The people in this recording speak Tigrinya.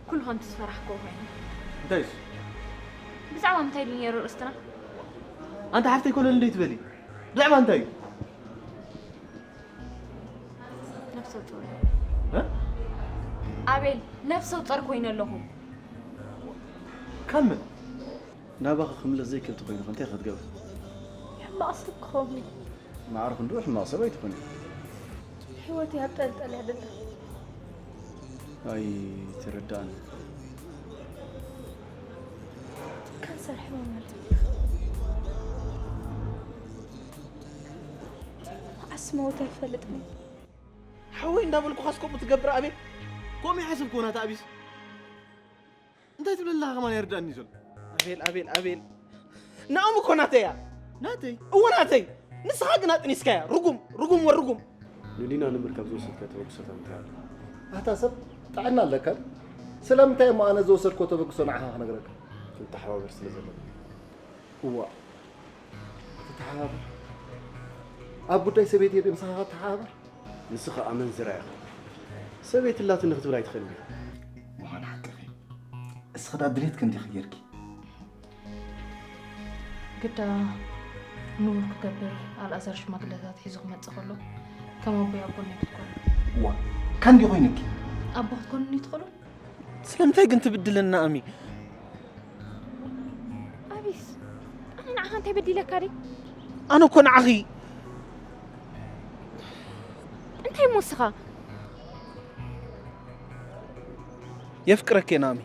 ኩሉ ከምቲ ዝፈራሕክዎ ኮይኑ። እንታይ እሱ? ብዛዕባ እንታይ ድዩ ነይሩ ርእስትና? ኣንታ ሓፍተይ ኮለል እንደ ትበሊ ብዛዕባ እንታይ እዩ? ነፍሰ ጡር። እ? ኣቤል፣ ነፍሰ ጡር ኮይነ ኣለኹ። ካብ ምን? ናባኻ ክምለስ ዘይክእል ተኾይኑ እንታይ ክትገብር? ሕማቕ ሰብ ክኸውን እዩ። ማዕረ ክንዱ ሕማቕ ሰብ ኣይትኾን። ህይወት ኣብ ጠልጠል ያደለ። ኣይትረዳእን። ካንሰር ሕማም ኣሎ። ዓስ መውት ኣይፈልጥን እዩ። ሓወይ እንዳበልኩኻስ ከምኡ ትገብር ኣቤል? ከምኡ ይሓስብ ክኾና ኣቢስ እንታይ ትብል ኣለኻ ከማን ይርዳእኒ ዘሎ። ኣቤል ኣቤል ኣቤል ናኦም እኮ ናተይ እያ። ናተይ? እወ ናተይ። ንስኻ ግን ኣጥኒስካያ። ርጉም ርጉም ወርጉም። ንሊና ንምርካብ ዝወሰድካዮ ተበግሶታት እንታይ ኣሎ? ኣታ ሰብ ጥዕና ኣለካ ድዩ? ስለምንታይ እሞ ኣነ ዝወሰድኮ ተበግሶ ንዓኻ ክነግረካ? ክንተሓባበር ስለ ዘለና። እዋ ክትተሓባበር ኣብ ጉዳይ ሰበይቲ እየ ምሳኻ ክትተሓባበር? ንስኻ ኣመንዝራ ኢኻ። ሰበይቲ ኣላትኒ ክትብል ኣይትኽእልን ኢኻ። ምዃን ሓቅኺ። እስኺ ዳ ድሌትኪ እንዲኺ ጌርኪ። ግዳ ንቡር ክገብር ኣልኣዛር ሽማግለታት ሒዙ ክመጽእ ከሎ ከም ኣቦይ ኣብ ጎነይ ክትኮኑ። ዋ ካንዲ ኮይንኪ። ኣቦ ክትኮኑኒ ትኽእሉ? ስለምንታይ ግን ትብድለና ኣሚ? ኣቢስ፣ ኣነ ንዓኻ እንታይ በዲለካ ድየ? ኣነ እኮ ንዓኺ እንታይ እሞ ንስኻ? የፍቅረኪ ናሚ።